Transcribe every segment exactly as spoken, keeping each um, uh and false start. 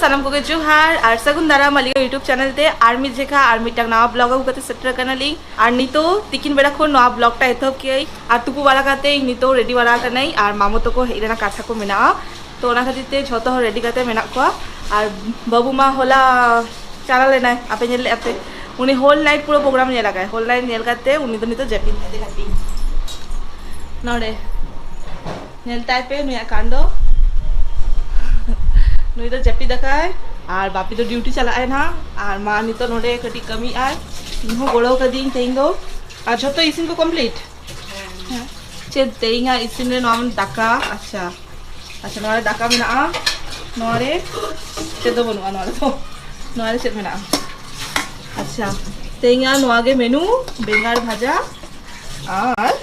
ᱥᱟᱱᱟᱢ ᱠᱚᱜᱮ ᱡᱚᱦᱟᱨ ᱟᱨ ᱥᱟᱹᱜᱩᱱ ᱫᱟᱨᱟᱢ ᱟᱞᱤᱭᱟ YouTube ᱪᱮᱱᱮᱞ ᱛᱮ᱾ ᱟᱨ ᱢᱤᱫ ᱡᱮᱠᱷᱟ ᱟᱨ ᱢᱤᱫᱴᱟᱝ ᱱᱟᱣᱟ ᱵᱞᱚᱜ ᱟᱹᱜᱩ ᱠᱟᱛᱮ ᱥᱮᱴᱮᱨ ᱟᱠᱟᱱᱟᱞᱤᱧ᱾ ᱟᱨ ᱱᱤᱛᱚᱜ ᱛᱤᱠᱤᱱ ᱵᱮᱲᱟ ᱠᱷᱚᱱ ᱱᱚᱣᱟ ᱵᱞᱚᱜ ᱴᱟ ᱮᱛᱚᱦᱚᱵ ᱠᱮᱜᱼᱟᱹᱧ᱾ ᱟᱨ ᱛᱩᱯᱩ ᱵᱟᱲᱟ ᱠᱟᱛᱮ ᱤᱧ ᱱᱤᱛᱚᱜ ᱨᱮᱰᱤ ᱵᱟᱲᱟ ᱟᱠᱟᱱᱟᱹᱧ᱾ ᱟᱨ ᱢᱟᱢᱚ ᱛᱟᱠᱚ ᱦᱮᱡ ᱨᱮᱱᱟᱜ ᱠᱟᱛᱷᱟ ᱠᱚ ᱢᱮᱱᱟᱜᱼᱟ, ᱛᱚ ᱚᱱᱟ ᱠᱷᱟᱹᱛᱤᱨ ᱛᱮ ᱡᱷᱚᱛᱚ ᱦᱚᱲ ᱨᱮᱰᱤ ᱠᱟᱛᱮ ᱢᱮᱱᱟᱜ ᱠᱚᱣᱟ᱾ ᱟᱨ ᱵᱟᱹᱵᱩ ᱢᱟ ᱦᱚᱞᱟ ᱪᱟᱞᱟᱣ ᱞᱮᱱᱟᱭ, ᱟᱯᱮ ᱧᱮᱞ ᱞᱮᱫᱼᱟ ᱯᱮ, ᱩᱱᱤ ᱦᱳᱞ ᱱᱟᱭᱤᱴ ᱯᱩᱨᱟᱹ ᱯᱨᱳᱜᱨᱟᱢ ᱧᱮᱞ ᱟᱠᱟᱫ᱾ ᱦᱳᱞ ᱱᱟᱭᱤᱴ ᱧᱮᱞ ᱠᱟᱛᱮ ᱩᱱᱤ ᱫᱚ ᱱᱤᱛᱚᱜ ᱡᱟᱹᱯᱤᱫ ᱠᱟᱛᱮ ᱠᱟᱹᱴᱤᱡ ᱱᱚᱰᱮ ᱧᱮᱞ ᱛᱟᱭ ᱯᱮ ᱱᱩᱭᱟᱜ ᱠᱟᱱᱰ᱾ ᱱᱩᱭ ᱫᱚ ᱡᱟᱹᱯᱤᱫ ᱟᱠᱟᱭ ᱟᱨ ᱵᱟᱯᱤ ᱫᱚ ᱰᱤᱭᱩᱴᱤ ᱪᱟᱞᱟᱜ ᱟᱭ ᱱᱟᱦᱟᱜ᱾ ᱟᱨ ᱢᱟ ᱱᱤᱛᱚᱜ ᱱᱚᱰᱮ ᱠᱟᱹᱴᱤᱡ ᱠᱟᱹᱢᱤ ᱟᱭ, ᱤᱧ ᱦᱚᱸ ᱜᱚᱲᱚ ᱠᱟᱹᱫᱤᱧ ᱛᱮᱦᱮᱧ ᱫᱚ᱾ ᱟᱨ ᱡᱷᱚᱛᱚ ᱤᱥᱤᱱ ᱠᱚ ᱠᱚᱢᱯᱞᱤᱴ? ᱦᱮᱸ᱾ ᱪᱮᱫ ᱛᱮᱦᱮᱧᱟᱜ ᱤᱥᱤᱱ ᱨᱮ ᱱᱚᱣᱟ ᱫᱟᱠᱟ? ᱟᱪᱪᱷᱟ, ᱟᱪᱪᱷᱟ, ᱱᱚᱣᱟ ᱨᱮ ᱫᱟᱠᱟ ᱢᱮᱱᱟᱜᱼᱟ᱾ ᱱᱚᱣᱟ ᱨᱮ ᱪᱮᱫ ᱫᱚ ᱵᱟᱹᱱᱩᱜᱼᱟ᱾ ᱱᱚᱣᱟ ᱨᱮ ᱫᱚ, ᱱᱚᱣᱟ ᱨᱮ ᱪᱮᱫ ᱢᱮᱱᱟᱜᱼᱟ? ᱟᱪᱪᱷᱟ, ᱛᱮᱦᱮᱧᱟᱜ ᱱᱚᱣᱟ ᱜᱮ ᱢᱮᱱᱩ, ᱵᱮᱸᱜᱟᱲ ᱵᱷᱟᱡᱟ ᱟᱨ,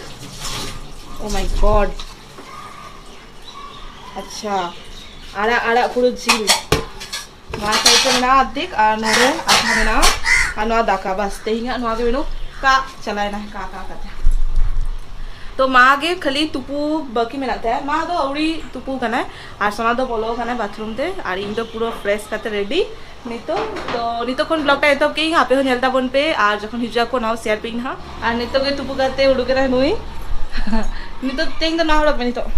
ᱳ ᱢᱟᱭ ᱜᱚᱰ, ᱟᱪᱪᱷᱟ, ᱟᱲᱟᱜ, ᱟᱲᱟᱜ ᱯᱩᱨᱟᱹ ᱡᱤᱞ᱾ ᱱᱚᱣᱟ ᱥᱟᱭᱤᱰ ᱨᱮ ᱢᱮᱱᱟᱜᱼᱟ ᱚᱨᱫᱷᱮᱠ, ᱟᱨ ᱱᱚᱰᱮ ᱟᱫᱷᱟ ᱢᱮᱱᱟᱜᱼᱟ᱾ ᱟᱨ ᱱᱚᱣᱟ ᱫᱟᱠᱟ, ᱵᱟᱥ, ᱛᱮᱦᱮᱧᱟᱜ ᱱᱚᱣᱟ ᱜᱮ ᱢᱮᱱᱩ᱾ ᱠᱟ ᱪᱟᱞᱟᱣᱮᱱᱟ, ᱠᱟ, ᱠᱟ ᱠᱟᱛᱮ᱾ ᱛᱚ ᱢᱟ ᱜᱮ ᱠᱷᱟᱹᱞᱤ ᱛᱩᱯᱩ ᱵᱟᱹᱠᱤ ᱢᱮᱱᱟᱜ ᱛᱟᱭᱟ᱾ ᱢᱟ ᱫᱚ ᱟᱹᱣᱲᱤ ᱛᱩᱯᱩ ᱠᱟᱱᱟᱭ, ᱟᱨ ᱥᱚᱱᱟ ᱫᱚ ᱵᱚᱞᱚ ᱠᱟᱱᱟᱭ ᱵᱟᱛᱷᱨᱩᱢ ᱛᱮ, ᱟᱨ ᱤᱧ ᱫᱚ ᱯᱩᱨᱟᱹ ᱯᱷᱨᱮᱥ ᱠᱟᱛᱮ ᱨᱮᱰᱤ᱾ ᱱᱤᱛᱚᱜ ᱛᱚ, ᱱᱤᱛᱚᱜ ᱠᱷᱚᱱ ᱵᱞᱚᱜ ᱴᱟ ᱮᱛᱚᱦᱚᱵ ᱠᱮᱫ ᱟᱹᱧ, ᱟᱯᱮ ᱦᱚᱸ ᱧᱮᱞ ᱛᱟᱵᱚᱱ ᱯᱮ, ᱟᱨ ᱡᱚᱠᱷᱚᱱ ᱦᱤᱡᱩᱜ ᱟᱠᱚ ᱱᱚᱣᱟ ᱥᱮᱭᱟᱨ ᱯᱮ ᱤᱧ ᱦᱟᱸᱜ᱾ ᱟᱨ ᱱᱤᱛᱚᱜ ᱜᱮ ᱛᱩᱯᱩ ᱠᱟᱛᱮ ᱩᱰᱩᱠ ᱮᱱᱟᱭ ᱱᱩᱭ᱾ ᱱᱤᱛᱚᱜ ᱛᱮᱦᱮᱧ ᱫᱚ ᱱᱚᱣᱟ ᱦᱚᱨᱚᱜ ᱢᱮ ᱱᱤᱛᱚᱜ᱾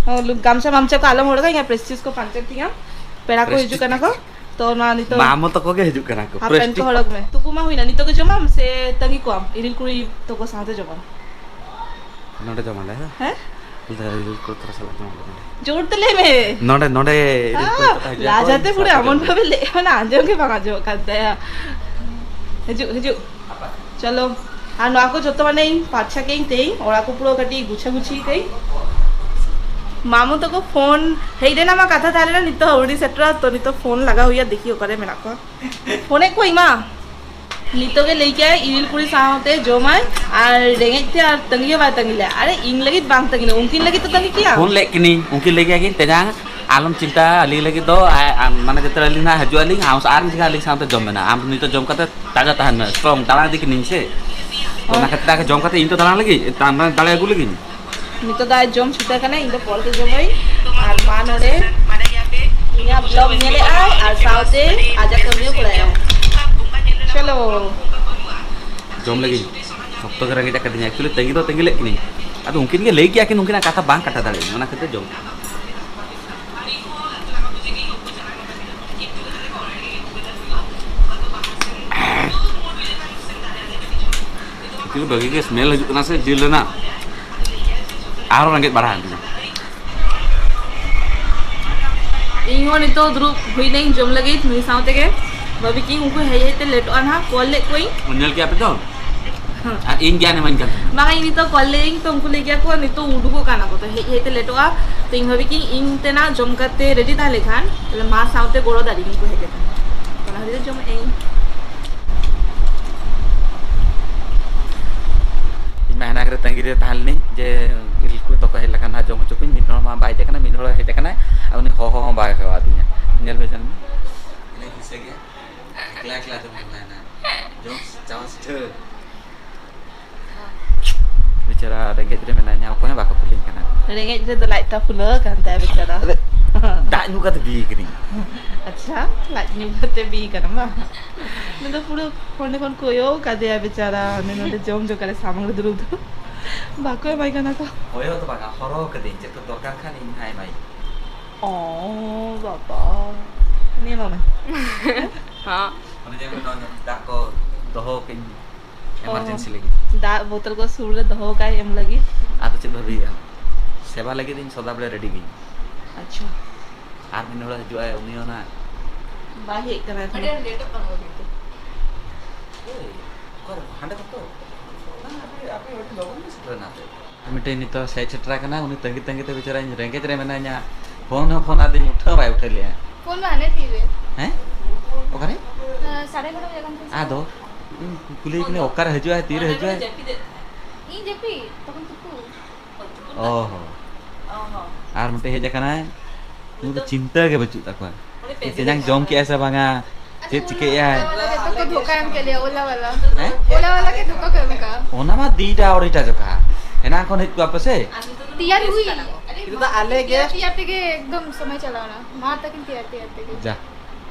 ᱚ, ᱞᱩ-, ᱜᱟᱢᱪᱷᱟ ᱢᱟᱢᱪᱷᱟ ᱠᱚ ᱟᱞᱚᱢ ᱦᱚᱨᱚᱜᱟ, ᱤᱧᱟᱹᱜ ᱯᱨᱮᱥᱴᱤᱡᱽ ᱠᱚ ᱯᱟᱧᱪᱟᱨ ᱛᱤᱧᱟ᱾ ᱯᱮᱲᱟ ᱠᱚ ᱦᱤᱡᱩᱜ ᱠᱟᱱᱟ ᱠᱚ, ᱛᱚ ᱱᱚᱣᱟ ᱱᱤᱛᱚᱜ ᱢᱟᱢᱚ ᱛᱟᱠᱚ ᱜᱮ ᱦᱤᱡᱩᱜ ᱠᱟᱱᱟ ᱠᱚ, ᱦᱟᱯ ᱯᱮᱱᱴ ᱠᱚ ᱯᱨᱮᱥᱴᱤᱡᱽ᱾ ᱦᱚᱨᱚᱜ ᱢᱮ᱾ ᱛᱩᱯᱩ ᱢᱟ ᱦᱩᱭᱱᱟ, ᱱᱤᱛᱚᱜ ᱜᱮ ᱡᱚᱢᱟᱢ ᱥᱮ ᱛᱟᱺᱜᱤ ᱠᱚᱣᱟᱢ ᱤᱨᱤᱞ ᱠᱩᱲᱤ ᱛᱟᱠᱚ ᱥᱟᱶᱛᱮ ᱡᱚᱢᱟᱢ? ᱱᱚᱰᱮ ᱡᱚᱢᱟᱞᱮ, ᱦᱮᱸ? ᱦᱮᱸ? ᱤᱨᱤᱞ ᱠᱩᱲᱤ ᱛᱟᱨᱟ ᱥᱟᱞᱟᱜ ᱡᱚᱢᱟᱞᱮ ᱱᱚᱰᱮ᱾ ᱡᱳᱨ ᱛᱮ ᱞᱟᱹᱭ ᱢᱮ᱾ ᱱᱚᱰᱮ, ᱱᱚᱰᱮ ᱤᱨᱤᱞ ᱠᱩᱲᱤ ᱦᱮᱸ, ᱛᱟᱠᱚ ᱦᱤᱡᱩᱜ ᱞᱟᱡᱟ ᱟᱠᱚ, ᱛᱮ ᱤᱧ ᱯᱩᱨᱟᱹ ᱥᱟᱞᱟᱜ ᱮᱢᱚᱱ ᱡᱚᱢᱟᱞᱮ᱾ ᱵᱷᱟᱵᱮ ᱞᱟᱹᱭ ᱮᱫ ᱠᱟᱱᱟ, ᱟᱸᱡᱚᱢ ᱜᱮ ᱵᱟᱝ ᱟᱸᱡᱚᱢᱚᱜ ᱠᱟᱱ ᱛᱟᱭᱟ᱾ ᱦᱤᱡᱩᱜ, ᱦᱤᱡᱩᱜ᱾ ᱪᱚᱞᱚ᱾ ᱟᱨ ᱱᱚᱣᱟ ᱠᱚ ᱡᱚᱛᱚ ᱢᱟᱱᱮ ᱤᱧ ᱯᱟᱨᱪᱷᱟ ᱠᱮᱫᱟᱹᱧ ᱛᱮᱦᱮᱧ, ᱚᱲᱟᱜ ᱠᱚ ᱯᱩᱨᱟᱹ ᱠᱟᱹᱴᱤᱡ ᱜᱩᱪᱷᱟ ᱜᱩᱪᱷᱤ ᱠᱮᱫᱟᱹᱧ᱾ ᱢᱟᱢᱩ ᱛᱟᱠᱚ ᱯᱷᱳᱱ ᱦᱮᱡ ᱨᱮᱱᱟᱜ ᱢᱟ ᱠᱟᱛᱷᱟ ᱛᱟᱦᱮᱸ ᱞᱮᱱᱟ, ᱱᱤᱛᱚᱜ ᱟᱹᱣᱨᱤ ᱥᱮᱴᱮᱨᱚᱜᱼᱟ, ᱛᱚ ᱱᱤᱛᱚᱜ ᱯᱷᱳᱱ ᱞᱟᱜᱟᱣ ᱦᱩᱭᱩᱜᱼᱟ, ᱫᱮᱠᱷᱤ ᱚᱠᱟᱨᱮ ᱢᱮᱱᱟᱜ ᱠᱚᱣᱟ᱾ ᱯᱷᱳᱱᱮᱫ ᱠᱚᱣᱟᱧ ᱢᱟ᱾ ᱱᱤᱛᱚᱜ ᱜᱮ ᱞᱟᱹᱭ ᱠᱮᱜᱼᱟᱭ ᱤᱨᱤᱞ ᱠᱩᱲᱤ ᱥᱟᱶᱛᱮ ᱡᱚᱢᱟᱭ, ᱟᱨ ᱨᱮᱸᱜᱮᱡ ᱛᱮ ᱟᱨ ᱛᱟᱺᱜᱤ ᱦᱚᱸ ᱵᱟᱭ ᱛᱟᱺᱜᱤ ᱞᱮᱭᱟ᱾ ᱟᱨᱮ, ᱤᱧ ᱞᱟᱹᱜᱤᱫ ᱵᱟᱝ ᱛᱟᱺᱜᱤ ᱞᱮᱭᱟ, ᱩᱱᱠᱤᱱ ᱞᱟᱹᱜᱤᱫ ᱫᱚ ᱛᱟᱺᱜᱤ ᱠᱮᱭᱟ᱾ ᱯᱷᱳᱱ ᱞᱮᱫ ᱠᱤᱱᱤᱧ, ᱩᱱᱠᱤᱱ ᱞᱟᱹᱭ ᱠᱮᱫ ᱠᱤᱱ, "ᱛᱮᱧᱟᱝ, ᱟᱞᱚᱢ ᱪᱤᱱᱛᱟᱹ, ᱟᱹᱞᱤᱧ ᱞᱟᱹᱜᱤᱫ ᱫᱚ, ᱟ-, ᱟ-, ᱢᱟᱱᱮ ᱡᱚᱛᱚ ᱟᱹᱞᱤᱧ ᱦᱟᱸᱜ ᱦᱤᱡᱩᱜ ᱟᱹᱞᱤᱧ, ᱟᱢ ᱟᱨ ᱢᱤᱫ ᱡᱚᱠᱷᱟ ᱟᱹᱞᱤᱧ ᱥᱟᱶᱛᱮ ᱡᱚᱢ ᱢᱮ ᱱᱟᱜ, ᱟᱢ ᱱᱤᱛᱚᱜ ᱡᱚᱢ ᱠᱟᱛᱮ ᱛᱟᱡᱟ ᱛᱟᱦᱮᱱ ᱢᱮ, ᱥᱴᱨᱚᱝ, ᱫᱟᱬᱟ ᱤᱫᱤ ᱠᱟᱹᱱᱟᱹᱧ ᱥᱮ᱾ ᱛᱚ ᱚᱱᱟ ᱦᱮᱸ᱾ ᱠᱷᱟᱹᱛᱤᱨ ᱟᱜᱮ ᱡᱚᱢ ᱠᱟᱛᱮ ᱤᱧ ᱛᱚ ᱫᱟᱬᱟ ᱞᱟᱹᱜᱤᱫ, ᱫᱟᱬᱟ, ᱫᱟᱬᱟ ᱟᱹᱜᱩ ᱞᱟᱹᱜᱤᱫ᱾ ᱱᱤᱛᱚᱜ ᱫᱚ ᱟᱡ ᱡᱚᱢ ᱪᱷᱩᱴᱟᱹ ᱠᱟᱱᱟ, ᱤᱧ ᱫᱚ ᱯᱚᱨᱮ ᱛᱮ ᱡᱚᱢᱟᱹᱧ᱾ ᱟᱨ ᱢᱟ ᱱᱚᱰᱮ ᱤᱧᱟᱹᱜ vlog ᱧᱮᱞᱮᱫᱼᱟᱭ ᱟᱨ ᱥᱟᱶᱛᱮ ᱟᱡᱟᱜ ᱠᱟᱹᱢᱤ ᱦᱚᱸ ᱠᱚᱨᱟᱣᱮᱫᱼᱟᱭ᱾ ᱪᱚᱞᱚ᱾ ᱡᱚᱢ ᱞᱟᱹᱜᱤᱫ ᱥᱚᱠᱛᱚ ᱜᱮ ᱨᱮᱸᱜᱮᱡ ᱟᱠᱟᱫᱤᱧᱟ᱾ Actually ᱛᱟᱺᱜᱤ ᱫᱚ ᱛᱟᱺᱜᱤ ᱞᱮᱫ ᱠᱤᱱᱟᱹᱧ, ᱟᱫᱚ ᱩᱱᱠᱤᱱ ᱜᱮ ᱞᱟᱹᱭ ᱠᱮᱜᱼᱟ ᱠᱤᱱ ᱩᱱᱠᱤᱱᱟᱜ ᱠᱟᱛᱷᱟ ᱵᱟᱝ ᱠᱟᱴᱟ ᱫᱟᱲᱮᱭᱟᱜᱼᱟ, ᱚᱱᱟ ᱠᱷᱟᱹᱛᱤᱨ ᱡᱚᱢ᱾ ᱵᱷᱟᱹᱜᱤ ᱜᱮ smell ᱦᱤᱡᱩᱜ ᱠᱟᱱᱟ ᱥᱮ ᱡᱤᱞ ᱨᱮᱱᱟᱜ, ᱟᱨᱦᱚᱸ ᱨᱮᱸᱜᱮᱡ ᱵᱟᱲᱦᱟᱣᱮᱱ ᱛᱤᱧᱟ᱾ ᱤᱧ ᱦᱚᱸ ᱱᱤᱛᱚᱜ ᱫᱩᱲᱩᱵ ᱦᱩᱭ ᱱᱟᱹᱧ ᱡᱚᱢ ᱞᱟᱹᱜᱤᱫ ᱱᱩᱭ ᱥᱟᱶ ᱛᱮᱜᱮ᱾ ᱵᱷᱟᱹᱵᱤ ᱠᱤ ᱩᱱᱠᱩ ᱦᱮᱡ ᱦᱮᱡ ᱛᱮ ᱞᱮᱴᱚᱜᱼᱟ ᱱᱟᱦᱟᱜ, call ᱞᱮᱫ ᱠᱚᱣᱟᱧ᱾ ᱧᱮᱞ ᱠᱮᱜᱼᱟ ᱯᱮ ᱛᱚ? ᱟᱨ ᱤᱧ ᱜᱮ ᱟᱱᱮᱢ ᱢᱮᱱ ᱠᱟᱱ ᱛᱟᱦᱮᱸ᱾ ᱵᱟᱝᱟ, ᱤᱧ ᱱᱤᱛᱚᱜ call ᱞᱮᱫᱟᱹᱧ ᱛᱚ ᱩᱱᱠᱩ ᱞᱟᱹᱭ ᱜᱮᱭᱟ ᱠᱚ ᱱᱤᱛᱚᱜ ᱩᱰᱩᱠᱚᱜ ᱠᱟᱱᱟ ᱠᱚ, ᱛᱚ ᱦᱮᱡ ᱦᱮᱡ ᱛᱮ ᱞᱮᱴᱚᱜᱼᱟ᱾ ᱛᱚ ᱤᱧ ᱵᱷᱟᱹᱵᱤ ᱠᱤ ᱤᱧ ᱛᱮᱱᱟᱜ ᱡᱚᱢ ᱠᱟᱛᱮ ready ᱛᱟᱦᱮᱸ ᱞᱮᱠᱷᱟᱱ ᱛᱟᱦᱞᱮ ᱢᱟ ᱥᱟᱶᱛᱮ ᱜᱚᱲᱚ ᱫᱟᱲᱮᱭᱟᱹᱧ ᱩᱱᱠᱩ ᱦᱮᱡ ᱞᱮᱠᱷᱟᱱ, ᱚᱱᱟ ᱠᱷᱟᱹᱛᱤᱨ ᱛᱮ ᱡᱚᱢᱮᱫ ᱟᱹᱧ᱾ ᱤᱧ ᱢᱟ ᱦᱟᱱᱟ ᱠᱚᱨᱮ ᱛᱟᱺᱜᱤ ᱨᱮ ᱛᱟᱦᱮᱸ ᱞᱮᱱᱟᱹᱧ ᱡᱮ ᱨᱤᱞᱠᱩ ᱛᱟᱠᱚ ᱦᱮᱡ ᱞᱮᱠᱷᱟᱱ ᱦᱟᱸᱜ ᱡᱚᱢ ᱦᱚᱪᱚ ᱠᱚᱣᱟᱹᱧ᱾ ᱢᱤᱫ ᱦᱚᱲ ᱢᱟ ᱵᱟᱭ ᱦᱮᱡ ᱟᱠᱟᱱᱟ, ᱢᱤᱫ ᱦᱚᱲ ᱦᱮᱡ ᱟᱠᱟᱱᱟᱭ, ᱟᱨ ᱩᱱᱤ ᱦᱚᱦᱚ ᱦᱚᱸ ᱵᱟᱭ ᱦᱚᱦᱚ ᱟᱹᱫᱤᱧᱟ᱾ ᱧᱮᱞ ᱯᱮ ᱥᱮᱱ ᱢᱮ᱾ ᱤᱱᱟᱹ ᱦᱤᱥᱟᱹ ᱜᱮ ᱮᱠᱞᱟ ᱮᱠᱞᱟ ᱡᱚᱢ ᱦᱩᱭᱩᱜ ᱠᱟᱱᱟ᱾ ᱡᱚᱢ ᱪᱟᱵᱟ ᱥᱤᱴᱷᱟᱹ᱾ ᱵᱮᱪᱟᱨᱟ ᱨᱮᱸᱜᱮᱡ ᱨᱮ ᱢᱮᱱᱟᱧᱟ, ᱚᱠᱚᱭ ᱦᱚᱸ ᱵᱟᱠᱚ ᱠᱩᱞᱤᱧ ᱠᱟᱱᱟ᱾ ᱨᱮᱸᱜᱮᱡ ᱨᱮᱫᱚ ᱞᱟᱡ ᱛᱟ ᱯᱷᱩᱞᱟᱹᱣ ᱟᱠᱟᱱ ᱛᱟᱭᱟ ᱵᱮᱪᱟᱨᱟ᱾ ᱟᱨᱮ, ᱫᱟᱜ ᱧᱩ ᱠᱟᱛᱮ ᱵᱤ ᱠᱟᱹᱱᱟᱹᱧ᱾ ᱟᱪᱪᱷᱟ, ᱞᱟᱡ ᱧᱩ ᱠᱟᱛᱮ ᱵᱤ ᱠᱟᱱᱟ ᱵᱟᱝ? ᱩᱱᱤ ᱫᱚ ᱯᱩᱨᱟᱹ ᱚᱸᱰᱮ ᱠᱷᱚᱱ ᱠᱚ ᱠᱚᱭᱚᱜ ᱠᱟᱫᱮᱭᱟ ᱵᱮᱪᱟᱨᱟ, ᱩᱱᱤ ᱱᱚᱰᱮ ᱡᱚᱢ ᱡᱚᱠᱟᱨᱮ ᱥᱟᱢᱟᱝ ᱨᱮ ᱫᱩᱲᱩᱵ ᱫᱚ ᱵᱟᱠᱚ ᱮᱢᱟᱭ ᱠᱟᱱᱟ ᱠᱚ᱾ ᱠᱚᱭᱚᱜ ᱫᱚ ᱵᱟᱝᱟ, ᱦᱚᱨᱦᱚ ᱠᱟᱹᱫᱟᱹᱧ, ᱪᱮᱫ ᱠᱚ ᱫᱚᱨᱠᱟᱨ ᱠᱷᱟᱱ ᱤᱧ ᱦᱟᱸᱜ ᱮᱢᱟᱭ᱾ ᱚ ᱵᱟᱵᱟ, ᱱᱤᱭᱟᱹ ᱢᱟᱢᱟ᱾ ᱦᱚᱸ᱾ ᱚᱱᱮ ᱡᱮ ᱱᱚᱜᱼᱚᱭ ᱫᱟᱜ ᱠᱚ ᱫᱚᱦᱚ ᱠᱟᱹᱧ ᱚ, emergency ᱞᱟᱹᱜᱤᱫ᱾ ᱫᱟᱜ ᱵᱳᱛᱚᱞ ᱠᱚ ᱥᱩᱨ ᱨᱮ ᱫᱚᱦᱚ ᱠᱟᱜ ᱮᱢ ᱞᱟᱹᱜᱤᱫ᱾ ᱟᱫᱚ ᱪᱮᱫ ᱵᱷᱟᱹᱵᱤᱭᱮᱫᱼᱟ? ᱥᱮᱵᱟ ᱞᱟᱹᱜᱤᱫ ᱤᱧ ᱥᱚᱫᱟ ᱵᱮᱲᱟ ready ᱜᱤᱧ᱾ ᱟᱪᱪᱷᱟ᱾ ᱟᱨ ᱢᱤᱫ ᱦᱚᱲ ᱦᱤᱡᱩᱜᱼᱟᱭ, ᱩᱱᱤ ᱦᱚᱸ ᱱᱟᱜ ᱵᱟᱭ ᱦᱮᱡ ᱠᱟᱱᱟ ᱮᱠᱷᱚᱱ᱾ ᱟᱹᱰᱤ ᱟᱸᱴ ᱞᱮᱴᱚᱜ ᱠᱟᱱᱟ ᱠᱤᱱᱛᱩ᱾ ᱮᱭ, ᱚᱠᱟᱨᱮ? ᱦᱟᱸᱰᱮ ᱛᱚ᱾ ᱵᱟᱝ, ᱟᱯᱮ, ᱟᱯᱮ ᱟᱹᱰᱤ ᱞᱚᱜᱚᱱ ᱜᱮ ᱥᱮᱴᱮᱨ ᱮᱱᱟ ᱯᱮ᱾ ᱢᱤᱫᱴᱮᱱ ᱱᱤᱛᱚᱜ ᱦᱮᱡ ᱥᱮᱴᱮᱨ ᱟᱠᱟᱱᱟ, ᱩᱱᱤ ᱛᱟᱺᱜᱤ ᱛᱟᱺᱜᱤ ᱛᱮ ᱵᱮᱪᱟᱨᱟᱧ ᱨᱮᱸᱜᱮᱡ ᱨᱮ ᱢᱮᱱᱟᱧᱟ, ᱯᱷᱳᱱ ᱦᱚᱸ ᱯᱷᱳᱱ ᱟᱫᱤᱧ, ᱩᱴᱷᱟᱹᱣ ᱵᱟᱭ ᱩᱴᱷᱟᱹᱣ ᱞᱮᱜᱼᱟ᱾ ᱯᱷᱳᱱ ᱢᱟ ᱦᱟᱱᱮ ᱛᱤᱨᱮ᱾ ᱦᱮᱸ? ᱚᱠᱟᱨᱮ? ᱦᱮᱸ, ᱥᱟᱲᱮ ᱮᱜᱟᱨᱚ ᱵᱟᱡᱮ ᱠᱟᱱ ᱛᱟᱦᱮᱸ᱾ ᱟᱫᱚ? ᱤᱧ ᱠᱩᱞᱤᱭᱮ ᱠᱟᱹᱱᱟᱹᱧ, ᱚᱠᱟᱨᱮ ᱦᱤᱡᱩᱜᱼᱟᱭ, ᱛᱤᱨᱮ ᱦᱤᱡᱩᱜᱼᱟᱭ? ᱤᱧ ᱡᱟᱹᱯᱤᱫ, ᱛᱚᱠᱷᱚᱱ ᱛᱩᱯᱩ᱾ ᱚ ᱦᱚᱸ᱾ ᱚ ᱦᱚᱸ᱾ ᱟᱨ ᱢᱤᱫᱴᱮᱡ ᱦᱮᱡ ᱟᱠᱟᱱᱟᱭ, ᱩᱱᱤ ᱫᱚ ᱪᱤᱱᱛᱟᱹ ᱜᱮ ᱵᱟᱹᱪᱩᱜ ᱛᱟᱠᱚᱣᱟ᱾ ᱩᱱᱤ ᱡᱮ ᱯᱮᱱᱥᱤᱞ ᱛᱮᱧᱟᱝ ᱡᱚᱢ ᱠᱮᱜᱼᱟᱭ ᱥᱮ ᱵᱟᱝᱟ, ᱪᱮᱫ ᱪᱤᱠᱟᱹᱭᱮᱜᱼᱟᱭ? ᱚᱞᱟ ᱣᱟᱞᱟ ᱜᱮ ᱛᱚ ᱠᱚ ᱫᱷᱳᱠᱟ ᱮᱢ ᱠᱮᱫ ᱞᱮᱭᱟ, ᱚᱞᱟ ᱣᱟᱞᱟ᱾ ᱦᱮᱸ? ᱚᱞᱟ ᱣᱟᱞᱟ ᱜᱮ ᱫᱷᱳᱠᱟ ᱠᱚ ᱮᱢ ᱠᱟᱜᱼᱟ᱾ ᱚᱱᱟ ᱢᱟ ᱫᱩᱭᱴᱟ ᱟᱲᱟᱭᱴᱟ ᱡᱚᱠᱷᱟ᱾ ᱮᱱᱟᱝ ᱠᱷᱚᱱ ᱦᱮᱡ ᱠᱚᱜᱼᱟ ᱯᱮ ᱥᱮ? ᱛᱮᱭᱟᱨ ᱦᱩᱭ᱾ ᱱᱤᱛᱚᱜ ᱫᱚ ᱟᱞᱮ ᱜᱮ ᱛᱮᱭᱟᱨ ᱛᱮᱭᱟᱨ ᱛᱮᱜᱮ ᱮᱠᱫᱚᱢ ᱥᱚᱢᱚᱭ ᱪᱟᱞᱟᱣ ᱮᱱᱟ᱾ ᱢᱟ ᱛᱟᱹᱠᱤᱱ ᱛᱮᱭᱟᱨ ᱛᱮᱭᱟᱨ ᱛᱮᱜᱮ᱾ ᱡᱟ᱾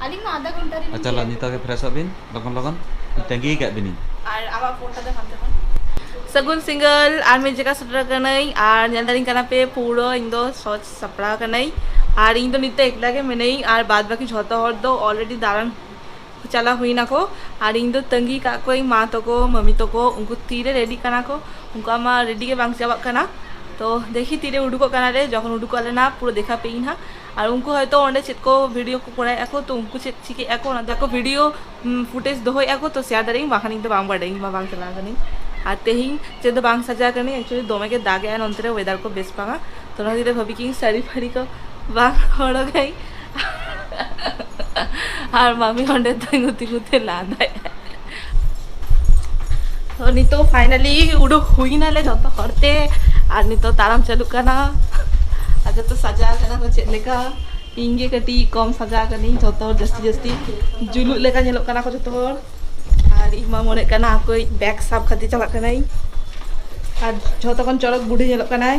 ᱟᱹᱞᱤᱧ ᱢᱟ ᱟᱫᱷᱟ ᱜᱷᱚᱱᱴᱟ ᱨᱮᱞᱤᱧ ᱟᱪᱪᱷᱟ, ᱞᱚ, ᱛᱮᱭᱟᱨ ᱱᱤᱛᱚᱜ ᱜᱮ ᱯᱷᱨᱮᱥᱚᱜ ᱵᱤᱱ, ᱞᱚᱜᱚᱱ ᱞᱚᱜᱚᱱ᱾ ᱛᱟᱺᱜᱤ ᱟᱠᱟᱫ ᱵᱤᱱᱤᱧ᱾ ᱟᱨ ᱟᱢᱟᱜ ᱯᱷᱳᱱ ᱴᱟ ᱫᱚ ᱦᱟᱱᱛᱮ ᱠᱷᱚᱱ᱾ ᱥᱟᱹᱜᱩᱱ ᱥᱤᱸᱜᱟᱹᱞ, ᱟᱨ ᱢᱤᱫ ᱡᱟᱭᱜᱟ ᱥᱮᱴᱮᱨ ᱟᱠᱟᱱᱟᱹᱧ᱾ ᱟᱨ ᱧᱮᱞ ᱫᱟᱲᱮᱧ ᱠᱟᱱᱟ ᱯᱮ, ᱯᱩᱨᱟᱹ ᱤᱧ ᱫᱚ ᱥᱚᱡᱽ ᱥᱟᱯᱲᱟᱣ ᱠᱟᱹᱱᱟᱹᱧ᱾ ᱟᱨ ᱤᱧ ᱫᱚ ᱱᱤᱛᱚᱜ ᱮᱠᱞᱟ ᱜᱮ ᱢᱮᱱᱟᱹᱧ, ᱟᱨ ᱵᱟᱫ ᱵᱟᱹᱠᱤ ᱡᱷᱚᱛᱚ ᱦᱚᱲ ᱫᱚ already ᱫᱟᱬᱟᱱ ᱪᱟᱞᱟᱣ ᱦᱩᱭ ᱱᱟᱠᱚ᱾ ᱟᱨ ᱤᱧ ᱫᱚ ᱛᱟᱺᱜᱤ ᱠᱟᱜ ᱠᱚᱣᱟᱧ ᱢᱟ ᱛᱟᱠᱚ, ᱢᱟᱹᱢᱤ ᱛᱟᱠᱚ, ᱩᱱᱠᱩ ᱛᱤᱨᱮ ᱨᱮᱰᱤᱜ ᱠᱟᱱᱟ ᱠᱚ᱾ ᱩᱱᱠᱩᱣᱟᱜ ᱢᱟ ᱨᱮᱰᱤ ᱜᱮ ᱵᱟᱝ ᱪᱟᱵᱟᱜ ᱠᱟᱱᱟ᱾ ᱛᱚ ᱫᱮᱠᱷᱤ ᱛᱤᱨᱮ ᱩᱰᱩᱠᱚᱜ ᱠᱟᱱᱟ ᱞᱮ, ᱡᱚᱠᱷᱚᱱ ᱩᱰᱩᱠᱚᱜ ᱟᱞᱮ ᱱᱟ ᱯᱩᱨᱟᱹ ᱫᱮᱠᱷᱟ ᱯᱮ ᱤᱧ ᱦᱟᱸᱜ᱾ ᱟᱨ ᱩᱱᱠᱩ ᱦᱚᱭᱛᱳ ᱚᱸᱰᱮ ᱪᱮᱫ ᱠᱚ ᱵᱷᱤᱰᱤᱭᱳ ᱠᱚ ᱠᱚᱨᱟᱣᱮᱫᱼᱟ ᱠᱚ, ᱛᱚ ᱩᱱᱠᱩ ᱪᱮᱫ ᱪᱤᱠᱟᱹᱭᱮᱫᱼᱟ ᱠᱚ, ᱚᱱᱟ ᱫᱚ ᱟᱠᱚ ᱵᱷᱤᱰᱤᱭᱳ ᱯᱷᱩᱴᱮᱡᱽ ᱫᱚᱦᱚᱭᱮᱫᱼᱟ ᱠᱚ, ᱛᱚ ᱥᱮᱭᱟᱨ ᱫᱟᱲᱮᱭᱟᱜᱼᱟᱹᱧ, ᱵᱟᱠᱷᱟᱱ ᱤᱧ ᱫᱚ ᱵᱟᱝ ᱵᱟᱰᱟᱭᱟᱹᱧ, ᱤᱧ ᱢᱟ ᱵᱟᱝ ᱪᱟᱞᱟᱣ ᱠᱟᱹᱱᱟᱹᱧ᱾ ᱟᱨ ᱛᱮᱦᱮᱧ ᱪᱮᱫ ᱫᱚ ᱵᱟᱝ ᱥᱟᱡᱟᱣ ᱠᱟᱹᱱᱟᱹᱧ, actually ᱫᱚᱢᱮ ᱜᱮ ᱫᱟᱜ ᱮᱜᱼᱟ ᱱᱚᱱᱛᱮ ᱨᱮ, ᱣᱮᱫᱟᱨ ᱠᱚ ᱵᱮᱥ ᱵᱟᱝᱟ᱾ ᱛᱚ ᱚᱱᱟ ᱠᱷᱟᱹᱛᱤᱨ ᱛᱮ ᱵᱷᱟᱹᱵᱤ ᱠᱤᱧ ᱥᱟᱹᱲᱤ ᱯᱷᱟᱹᱲᱤ ᱠᱚ ᱵᱟᱝ ᱦᱚᱨᱚᱜᱟᱹᱧ᱾ ᱟᱨ ᱢᱟᱢᱤ ᱚᱸᱰᱮ ᱛᱤᱸᱜᱩ ᱛᱤᱸᱜᱩ ᱛᱮ ᱞᱟᱸᱫᱟᱭ᱾ ᱛᱚ ᱱᱤᱛᱚᱜ finally ᱩᱰᱩᱠ ᱦᱩᱭᱱᱟᱞᱮ ᱡᱚᱛᱚ ᱦᱚᱲ ᱛᱮ᱾ ᱟᱨ ᱱᱤᱛᱚᱜ ᱛᱟᱲᱟᱢ ᱪᱟᱹᱞᱩᱜ ᱠᱟᱱᱟ᱾ ᱟᱨ ᱡᱚᱛᱚ ᱥᱟᱡᱟᱣ ᱠᱟᱱᱟ ᱠᱚ ᱪᱮᱫ ᱞᱮᱠᱟ᱾ ᱤᱧ ᱜᱮ ᱠᱟᱹᱴᱤᱡ ᱠᱚᱢ ᱥᱟᱡᱟᱣ ᱠᱟᱹᱱᱟᱹᱧ, ᱡᱚᱛᱚ ᱦᱚᱲ ᱡᱟᱹᱥᱛᱤ ᱡᱟᱹᱥᱛᱤ ᱡᱩᱞᱩᱜ ᱞᱮᱠᱟ ᱧᱮᱞᱚᱜ ᱠᱟᱱᱟ ᱠᱚ ᱡᱚᱛᱚ ᱦᱚᱲ᱾ ᱟᱨ ᱤᱧ ᱢᱟ ᱢᱚᱱᱮᱜ ᱠᱟᱱᱟ ᱟᱠᱚᱭᱤᱡ ᱵᱮᱜᱽ ᱥᱟᱵ ᱠᱷᱟᱹᱛᱤᱨ ᱪᱟᱞᱟᱜ ᱠᱟᱱᱟᱭ᱾ ᱟᱨ ᱡᱷᱚᱛᱚ ᱠᱷᱚᱱ ᱪᱚᱨᱚᱠ ᱵᱩᱰᱷᱤ ᱧᱮᱞᱚᱜ ᱠᱟᱱᱟᱭ᱾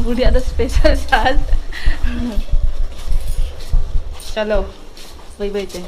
ᱵᱩᱰᱷᱤᱭᱟᱜ ᱫᱚ special charge᱾ ᱪᱚᱞᱚ, ᱵᱟᱹᱭ ᱵᱟᱹᱭ ᱛᱮ᱾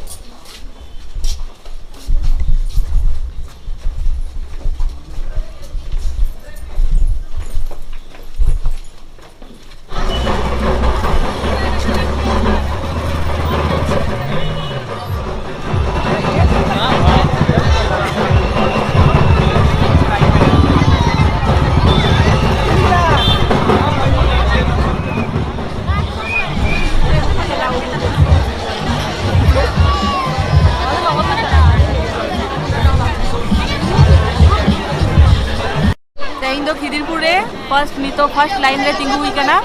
ᱛᱮᱦᱮᱧ ᱫᱚ ᱠᱷᱤᱫᱤᱨᱯᱩᱨ ᱨᱮ first, ᱱᱤᱛᱚᱜ first line ᱨᱮ ᱛᱤᱸᱜᱩ ᱦᱩᱭ ᱠᱟᱱᱟ᱾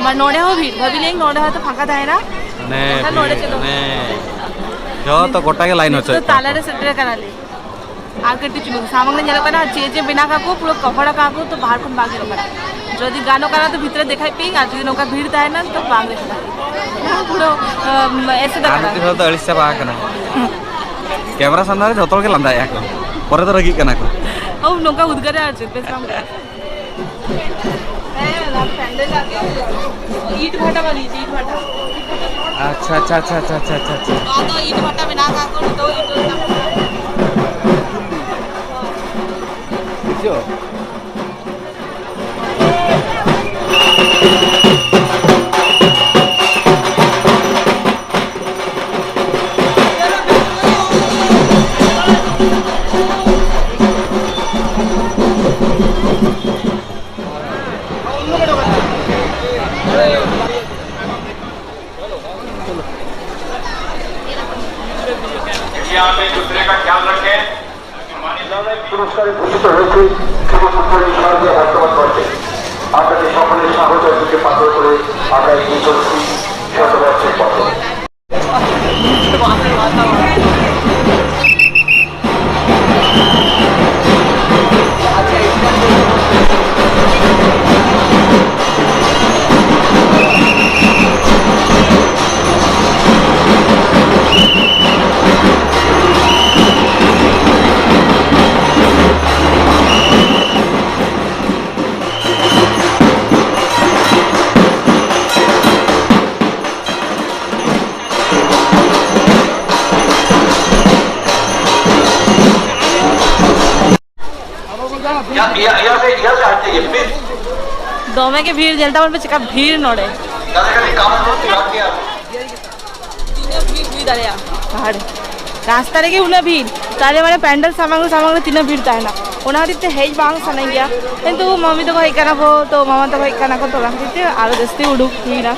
ᱢᱟ ᱱᱚᱰᱮ ᱦᱚᱸ ᱵᱷᱤᱲ, ᱵᱷᱟᱹᱵᱤ ᱞᱮᱧ ᱱᱚᱰᱮ ᱦᱚᱭᱛᱚ ᱯᱷᱟᱸᱠᱟ ᱛᱟᱦᱮᱱᱟ᱾ ᱢᱟᱱᱮ ᱢᱮᱱᱠᱷᱟᱱ ᱱᱚᱰᱮ ᱵᱷᱤᱲ, ᱪᱮᱫ ᱦᱚᱸ ᱢᱟᱱᱮ ᱡᱚᱛᱚ ᱜᱚᱴᱟ ᱜᱮ line ᱱᱤᱛᱚᱜ ᱦᱚᱪᱚᱭᱮᱫ ᱫᱚ ᱠᱚᱣᱟ ᱠᱚ᱾ ᱛᱟᱞᱟᱨᱮ ᱥᱮᱴᱮᱨ ᱟᱠᱟᱱᱟᱞᱮ᱾ ᱟᱨ ᱠᱟᱹᱴᱤᱡ ᱪᱩᱞᱩᱝ ᱥᱟᱢᱟᱝ ᱨᱮ ᱧᱮᱞᱚᱜ ᱠᱟᱱᱟ ᱪᱮᱫ ᱡᱮ ᱵᱮᱱᱟᱣ ᱠᱟᱜ ᱠᱚ, ᱯᱩᱨᱟᱹ ᱠᱚᱦᱚᱲ ᱟᱠᱟᱫ ᱠᱚ, ᱛᱚ ᱵᱟᱦᱟᱨ ᱠᱷᱚᱱ ᱵᱟᱝ ᱧᱮᱞᱚᱜ ᱠᱟᱱᱟ᱾ ᱡᱩᱫᱤ ᱜᱟᱱᱚᱜ ᱠᱟᱱᱟ ᱛᱚ ᱵᱷᱤᱛᱨᱤ ᱨᱮ ᱫᱮᱠᱷᱟᱭ ᱯᱮ, ᱟᱨ ᱡᱩᱫᱤ ᱱᱚᱝᱠᱟ ᱵᱷᱤᱲ ᱛᱟᱦᱮᱱᱟ ᱛᱚ ᱵᱟᱝ ᱫᱮᱠᱷᱟᱜᱼᱟ᱾ ᱯᱩᱨᱟᱹ, ᱟᱢ, ᱮᱥᱮᱫ ᱟᱨ ᱟᱠᱟᱱᱟ᱾ ᱢᱤᱫᱴᱤᱡ ᱦᱚᱲ ᱫᱚ ᱟᱹᱲᱤᱥ ᱪᱟᱵᱟ ᱟᱠᱟᱱᱟ᱾ ᱠᱮᱢᱮᱨᱟ ᱥᱟᱢᱱᱟ ᱨᱮ ᱡᱷᱚᱛᱚ ᱦᱚᱲ ᱜᱮ ᱞᱟᱸᱫᱟᱭᱮᱫᱼᱟ ᱠᱚ, ᱯᱚᱨᱮ ᱫᱚ ᱨᱟᱹᱜᱤᱜ ᱠᱟᱱᱟ ᱠᱚ᱾ ᱳ, ᱱᱚᱝᱠᱟ ᱩᱫᱽᱜᱟᱹᱨ ᱨᱮ ᱟᱨ ᱪᱮᱫ ᱵᱮᱥ ᱵᱟᱝ ᱵᱩᱡᱷᱟᱹᱜᱼᱟ᱾ ᱯᱮᱱᱰᱮᱞ ᱟᱜᱮ ᱤᱴ ᱵᱷᱟᱴᱟ ᱵᱟᱝ, ᱤᱴ, ᱤᱴ ᱵᱷᱟᱴᱟ᱾ ᱟᱪᱪᱷᱟ, ᱟᱪᱪᱷᱟ, ᱟᱪᱪᱷᱟ᱾ ᱱᱚᱣᱟ ᱫᱚ ᱤᱴ ᱵᱷᱟᱴᱟ ᱢᱮᱱᱟᱜ ᱟᱠᱟᱫ ᱠᱚ, ᱱᱤᱛᱚᱜ ᱤᱴ ᱵᱷᱟᱴᱟ᱾ ᱵᱩᱡᱷᱟᱹᱣ? आप एक दूसरे का ख्याल रखें। পুরস্কারে ভূষিত হয়েছে যুব ফুটবলের শারদীয় বর্তমান বর্ষে। আপনাদের সকলের সাহস ও বুকে পাথর করে আমরা এগিয়ে চলছি শতবর্ষের পথে। यहाँ, यहाँ, यहाँ से, यहाँ से हट जाइए, प्लीज। ᱫᱚᱢᱮ ᱜᱮ ᱵᱷᱤᱲ, ᱧᱮᱞ ᱛᱟᱵᱚᱱ ᱯᱮ ᱪᱮᱠᱟ ᱵᱷᱤᱲ ᱱᱚᱰᱮ᱾ ᱫᱟᱫᱟ ᱠᱟᱹᱴᱤᱡ ᱠᱟᱢ ᱦᱚᱸ ᱵᱟᱝ ᱜᱮᱭᱟ᱾ ᱛᱤᱱᱟᱹᱜ ᱵᱷᱤᱲ ᱦᱩᱭ ᱫᱟᱲᱮᱭᱟᱜᱼᱟ? ᱟᱨ ᱨᱟᱥᱛᱟ ᱨᱮᱜᱮ ᱩᱱᱟᱹᱜ ᱵᱷᱤᱲ, ᱛᱟᱦᱞᱮ ᱢᱟᱱᱮ ᱯᱮᱱᱰᱮᱞ ᱥᱟᱢᱟᱝ ᱨᱮ, ᱥᱟᱢᱟᱝ ᱨᱮ ᱛᱤᱱᱟᱹᱜ ᱵᱷᱤᱲ ᱛᱟᱦᱮᱱᱟ, ᱚᱱᱟ ᱠᱷᱟᱹᱛᱤᱨ ᱛᱮ ᱦᱮᱡ ᱵᱟᱝ ᱥᱟᱱᱟᱧ ᱜᱮᱭᱟ᱾ ᱠᱤᱱᱛᱩ ᱢᱟᱢᱤ ᱛᱟᱠᱚ ᱦᱮᱡ ᱠᱟᱱᱟ ᱠᱚ, ᱛᱚ ᱢᱟᱢᱟ ᱛᱟᱠᱚ ᱦᱮᱡ ᱠᱟᱱᱟ ᱠᱚ, ᱛᱚ ᱚᱱᱟ ᱠᱷᱟᱹᱛᱤᱨ ᱛᱮ ᱟᱨᱚ ᱡᱟᱹᱥᱛᱤ ᱩᱰᱩᱠ ᱦᱩᱭᱱᱟ᱾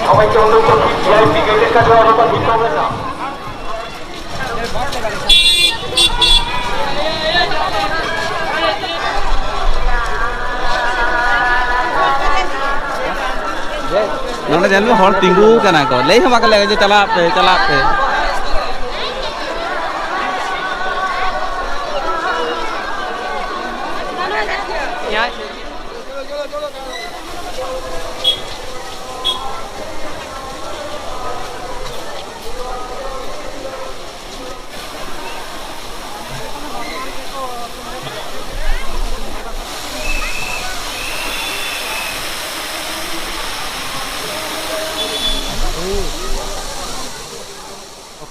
সবাইকে অনুরোধ করছি, ভিআইপি গেটের কাছে অযথা ভিড় করবেন না। ᱱᱚᱰᱮ ᱧᱮᱞ ᱢᱮ, ᱦᱚᱲ ᱛᱤᱸᱜᱩ ᱠᱟᱱᱟ ᱠᱚ, ᱞᱟᱹᱭ ᱦᱚᱸ ᱵᱟᱠᱚ ᱞᱟᱹᱭ ᱡᱮ ᱪᱟᱞᱟᱜ ᱯᱮ, ᱪᱟᱞᱟᱜ ᱯᱮ᱾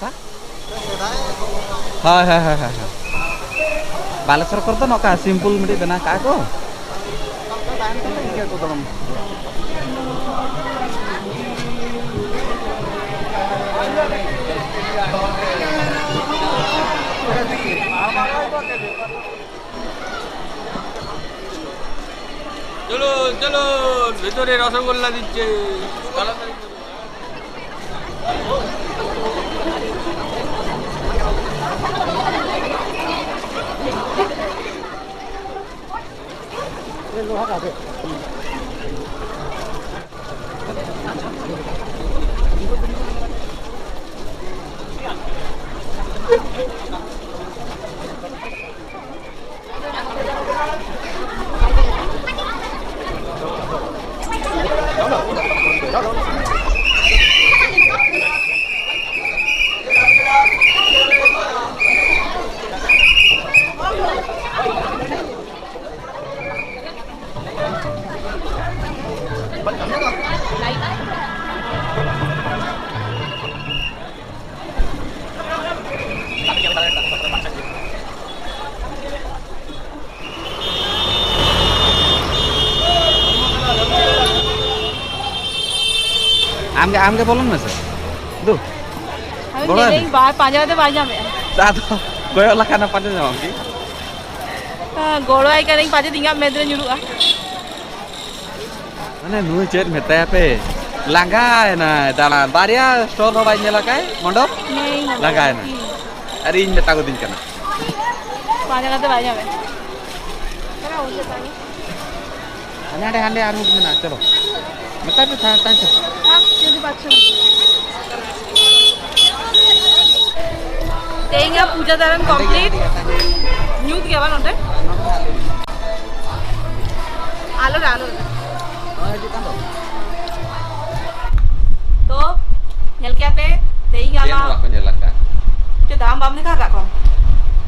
ᱦᱳᱭ, ᱦᱳᱭ, ᱦᱳᱭ, ᱦᱳᱭ, ᱦᱳᱭ᱾ ᱵᱟᱞᱮᱥᱚᱨ ᱠᱚᱨᱮ ᱫᱚ ᱱᱚᱝᱠᱟ simple ᱢᱤᱫᱴᱤᱡ ᱵᱮᱱᱟᱣ ᱠᱟᱜᱼᱟ ᱠᱚ᱾ চলুন, চলুন, ভেতরে রসগোল্লা দিচ্ছে। তাড়াতাড়ি করুন। ᱟᱢᱜᱮ, ᱟᱢᱜᱮ ᱵᱚᱞᱚᱱ ᱢᱮᱥᱮ᱾ ᱫᱩ᱾ ᱟᱫᱚ ᱜᱚᱲᱚ ᱧᱮᱞᱮᱧ ᱟᱭ ᱢᱮ᱾ ᱵᱟᱭ ᱯᱟᱸᱡᱟ ᱫᱚ ᱵᱟᱭ ᱧᱟᱢᱮᱜᱼᱟ᱾ ᱟᱫᱚ ᱠᱚᱭᱚᱜ ᱞᱮᱠᱷᱟᱱ ᱯᱟᱸᱡᱟ ᱧᱟᱢᱟᱢ ᱠᱤ? ᱦᱮᱸ, ᱜᱚᱲᱚ ᱟᱭ ᱠᱟᱹᱱᱟᱹᱧ, ᱯᱟᱪᱮᱫ ᱤᱧᱟᱹᱜ ᱢᱮᱫ ᱨᱮ ᱧᱩᱨᱩᱜᱼᱟ᱾ ᱢᱟᱱᱮ ᱱᱩᱭ ᱪᱮᱫ ᱢᱮᱛᱟᱭᱟ ᱯᱮ? ᱞᱟᱸᱜᱟᱭᱮᱱᱟᱭ ᱫᱟᱬᱟᱱ, ᱵᱟᱨᱭᱟ stall ᱦᱚᱸ ᱵᱟᱭ ᱧᱮᱞ ᱟᱠᱟᱫ ᱢᱚᱱᱰᱚᱯ᱾ ᱦᱮᱸ, ᱞᱟᱸᱜᱟᱭᱮᱱᱟ᱾ ᱦᱮᱸ᱾ ᱟᱨ ᱤᱧ ᱢᱮᱛᱟ ᱠᱚᱫᱤᱧ ᱠᱟᱱᱟ᱾ ᱯᱟᱸᱡᱟ ᱠᱟᱛᱮ ᱵᱟᱭ ᱧᱟᱢᱮᱫ᱾ ᱦᱟᱸᱰᱮ, ᱦᱟᱸᱰᱮ ᱟᱨ ᱢᱤᱫ ᱢᱮᱱᱟᱜᱼᱟ, ᱪᱚᱞᱚ᱾ ᱢᱮᱛᱟᱭ ᱯᱮ, ᱛᱟᱦᱮᱸ, ᱛᱟᱦᱮᱸ ᱪᱚ᱾ ᱡᱩᱫᱤ ᱵᱟᱪᱷᱚ᱾ ᱛᱮᱦᱮᱧᱟᱜ ᱯᱩᱡᱟᱹ ᱫᱟᱨᱟᱱ complete᱾ ᱧᱩᱛ ᱜᱮᱭᱟ ᱵᱟᱝ ᱱᱚᱰᱮ? ᱟᱞᱚ ᱨᱮ, ᱟᱞᱚ ᱨᱮ᱾ ᱛᱚ, ᱧᱮᱞ ᱠᱮᱜᱼᱟ ᱯᱮ, ᱛᱮᱦᱮᱧ ᱪᱮᱫ ᱦᱚᱸ ᱟᱢᱟᱜ ᱵᱟᱠᱚ ᱧᱮᱞ ᱟᱠᱟᱫ᱾ ᱪᱮᱫ ᱟᱢ ᱵᱟᱢ ᱫᱮᱠᱷᱟᱣ ᱟᱠᱟᱫ ᱠᱚᱣᱟ?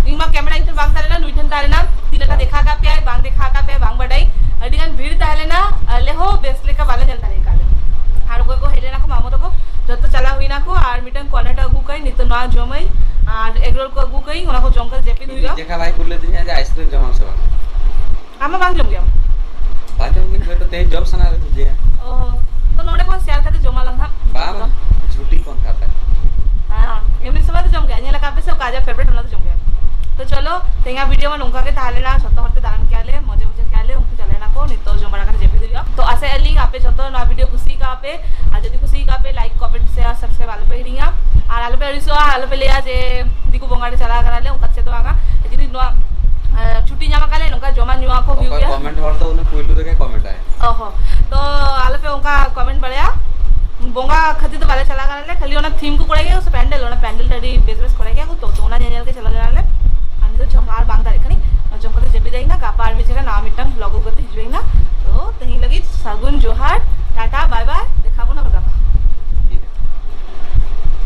ᱤᱧ ᱢᱟ camera ᱤᱧ ᱴᱷᱮᱱ ᱵᱟᱝ ᱛᱟᱦᱮᱸ ᱞᱮᱱᱟ, ᱱᱩᱭ ᱴᱷᱮᱱ ᱛᱟᱦᱮᱸ ᱞᱮᱱᱟ᱾ ᱛᱤᱱᱟᱹᱜ ᱴᱟ ᱫᱮᱠᱷᱟᱣ ᱟᱠᱟᱫ ᱯᱮᱭᱟᱭ, ᱵᱟᱝ ᱫᱮᱠᱷᱟᱣ ᱟᱠᱟᱫ ᱯᱮᱭᱟᱭ, ᱵᱟᱝ ᱵᱟᱰᱟᱭ᱾ ᱟᱹᱰᱤ ᱜᱟᱱ ᱵᱷᱤᱲ ᱛᱟᱦᱮᱸ ᱞᱮᱱᱟ, ᱟᱞᱮ ᱦᱚᱸ ᱵᱮᱥ ᱞᱮᱠᱟ ᱵᱟᱞᱮ ᱧᱮᱞ ᱫᱟᱲᱮ ᱟᱠᱟᱫᱟ᱾ ᱦᱟᱲ ᱚᱠᱚᱭ ᱠᱚ ᱦᱮᱡ ᱞᱮᱱᱟ ᱠᱚ, ᱢᱟᱢᱚ ᱛᱟᱠᱚ, ᱡᱚᱛᱚ ᱪᱟᱞᱟᱣ ᱦᱩᱭ ᱚᱱᱟ ᱠᱚ ᱟᱨ ᱢᱤᱫᱴᱟᱝ ᱠᱚᱨᱱᱮᱴ ᱟᱹᱜᱩ ᱠᱟᱹᱧ, ᱱᱤᱛᱚᱜ ᱱᱚᱣᱟ ᱡᱚᱢᱟᱹᱧ ᱟᱨ ᱮᱜᱽ ᱨᱳᱞ ᱠᱚ ᱟᱹᱜᱩ ᱠᱟᱹᱧ, ᱚᱱᱟ ᱠᱚ ᱡᱚᱢ ᱠᱟᱛᱮ ᱡᱟᱹᱯᱤᱫ ᱤᱧ ᱦᱩᱭᱩᱜᱼᱟ᱾ ᱪᱮᱠᱟ ᱵᱟᱭ ᱠᱩᱞ ᱞᱮᱫᱤᱧᱟ ᱡᱮ ᱟᱭᱤᱥᱠᱨᱤᱢ ᱡᱚᱢᱟᱢ ᱥᱮ ᱵᱟᱝ? ᱟᱢ ᱢᱟ ᱵᱟᱝ ᱡᱚᱢ ᱜᱮᱭᱟᱢ᱾ ᱵᱟᱝ ᱡᱚᱢ ᱜᱤᱧ, ᱦᱚᱭᱛᱚ ᱛᱮᱦᱮᱧ ᱡᱚᱢ ᱥᱟᱱᱟ ᱞᱮᱫᱤᱧᱟ᱾ ᱚ, ᱛᱚ ᱱᱚᱰᱮ ᱠᱷᱚᱱ ᱥᱮᱭᱟᱨ ᱠᱟᱛᱮ ᱡᱚᱢ ᱟᱞᱟᱝ ᱦᱟᱸᱜ᱾ ᱵᱟᱝ, ᱵᱟᱝ, ᱡᱷᱩᱴᱤ ᱠᱚᱱ ᱠᱟᱛᱷᱟ᱾ ᱦᱮᱸ, ᱮᱢᱱᱤ ᱥᱚᱢᱚᱭ ᱫᱚ ᱡᱚᱢ ᱜᱮᱭᱟ, ᱧᱮᱞ ᱟᱠᱟᱫ ᱯᱮ ᱥᱮ ᱚᱠᱟ ᱟᱡᱟᱜ ᱯᱷᱮᱵᱟᱨᱮᱴ ᱚᱱᱟ ᱫᱚ ᱡᱚᱢ ᱜᱮᱭᱟ᱾ ᱛᱚ ᱪᱚᱞᱚ, ᱛᱮᱦᱮᱧᱟᱜ ᱵᱷᱤᱰᱤᱭᱳ ᱢᱟ ᱱᱚᱝᱠᱟ ᱜᱮ ᱛᱟᱦᱮᱸ ᱞᱮᱱᱟ, ᱡᱷᱚᱛᱚ ᱦᱚᱲ ᱛᱮ ᱫᱟᱬᱟᱱ ᱠᱮᱭᱟᱞᱮ, ᱢᱚᱡᱟ ᱢᱚᱡᱟ ᱠᱮᱭᱟᱞᱮ, ᱩᱱᱠᱩ ᱪᱟᱞᱟᱣ ᱮᱱᱟ ᱠᱚ, ᱱᱤᱛᱚᱜ ᱡᱚᱢ ᱵᱟᱲᱟ ᱠᱟᱛᱮ ᱡᱟᱹᱯᱤᱫ ᱦᱩᱭᱩᱜᱼᱟ᱾ ᱛᱚ ᱟᱥᱟᱭᱟᱞᱤᱧ ᱟᱯᱮ ᱡᱷᱚᱛᱚ ᱱᱚᱣᱟ ᱵᱷᱤᱰᱤᱭᱳ ᱠᱩᱥᱤ ᱠᱟᱜᱼᱟ ᱯᱮ, ᱟᱨ ᱡᱩᱫᱤ ᱠᱩᱥᱤ ᱠᱟᱜᱼᱟ ᱯᱮ, ᱞᱟᱭᱤᱠ, ᱠᱚᱢᱮᱱᱴ, ᱥᱮᱭᱟᱨ, ᱥᱟᱵᱥᱠᱨᱟᱭᱤᱵ ᱟᱞᱚ ᱯᱮ ᱦᱤᱲᱤᱧᱟ᱾ ᱟᱨ ᱟᱞᱚ ᱯᱮ ᱟᱹᱲᱤᱥᱚᱜᱼᱟ, ᱟᱞᱚ ᱯᱮ ᱞᱟᱹᱭᱟ ᱡᱮ ᱫᱤᱠᱩ ᱵᱚᱸᱜᱟ ᱨᱮ ᱪᱟᱞᱟᱣ ᱠᱟᱱᱟᱞᱮ, ᱚᱱᱠᱟ ᱪᱮᱫ ᱫᱚ ᱵᱟᱝᱟ᱾ ᱡᱩᱫᱤ ᱱᱚᱣᱟ, ᱮ, ᱪᱷᱩᱴᱤ ᱧᱟᱢ ᱟᱠᱟᱫ ᱞᱮ, ᱱᱚᱝᱠᱟ ᱡᱚᱢᱟᱜ ᱧᱩᱣᱟᱜ ᱠᱚ ᱦᱩᱭᱩᱜ ᱚᱠᱚᱭ ᱜᱮᱭᱟ᱾ ᱠᱚᱢᱮᱱᱴ ᱦᱚᱲ ᱫᱚ ᱩᱱᱤ ᱯᱩᱭᱞᱩ ᱨᱮᱜᱮ ᱠᱚᱢᱮᱱᱴ ᱟᱭ᱾ ᱚ ᱦᱚᱸ᱾ ᱛᱚ ᱟᱞᱚ ᱯᱮ ᱚᱱᱠᱟ ᱠᱚᱢᱮᱱᱴ ᱵᱟᱲᱟᱭᱟ, ᱵᱚᱸᱜᱟ ᱠᱷᱟᱹᱛᱤᱨ ᱫᱚ ᱵᱟᱞᱮ ᱪᱟᱞᱟᱣ ᱠᱟᱱᱟᱞᱮ, ᱠᱷᱟᱹᱞᱤ ᱚᱱᱟ ᱛᱷᱤᱢ ᱠᱚ ᱠᱚᱨᱮ ᱜᱮ, ᱥᱮ ᱯᱮᱱᱰᱮᱞ, ᱚᱱᱟ ᱯᱮᱱᱰᱮᱞ ᱟᱹᱰᱤ ᱵᱮᱥ ᱵᱮᱥ ᱠᱚᱨᱮ ᱜᱮ, ᱛᱚ, ᱛᱚ ᱚᱱᱟ ᱧᱮᱧᱮᱞ ᱜᱮ ᱪᱟᱞᱟᱣ ᱞᱮᱱᱟᱞᱮ᱾ ᱟᱨ ᱱᱤᱛᱚᱜ ᱡᱚᱢ ᱟᱨ ᱵᱟᱝ ᱫᱟᱲᱮᱭᱟᱜ ᱠᱟᱹᱱᱟᱹᱧ, ᱡᱚᱢ ᱠᱟᱛᱮ ᱡᱟᱹᱯᱤᱫ ᱟᱹᱧ ᱱᱟ, ᱜᱟᱯᱟ ᱟᱨ ᱢᱤᱫ ᱡᱟᱭᱜᱟ ᱱᱟᱣᱟ ᱢᱤᱫᱴᱟᱝ ᱵᱞᱚᱜ ᱟᱹᱜᱩ ᱠᱟᱛᱮ ᱦᱤᱡᱩᱜ ᱟᱹᱧ ᱱᱟ᱾ ᱛᱚ ᱛᱮᱦᱮᱧ ᱞᱟᱹᱜᱤᱫ ᱥᱟᱹᱜᱩᱱ ᱡᱚᱦᱟᱨ, ᱴᱟᱴᱟ, ᱵᱟᱭ᱾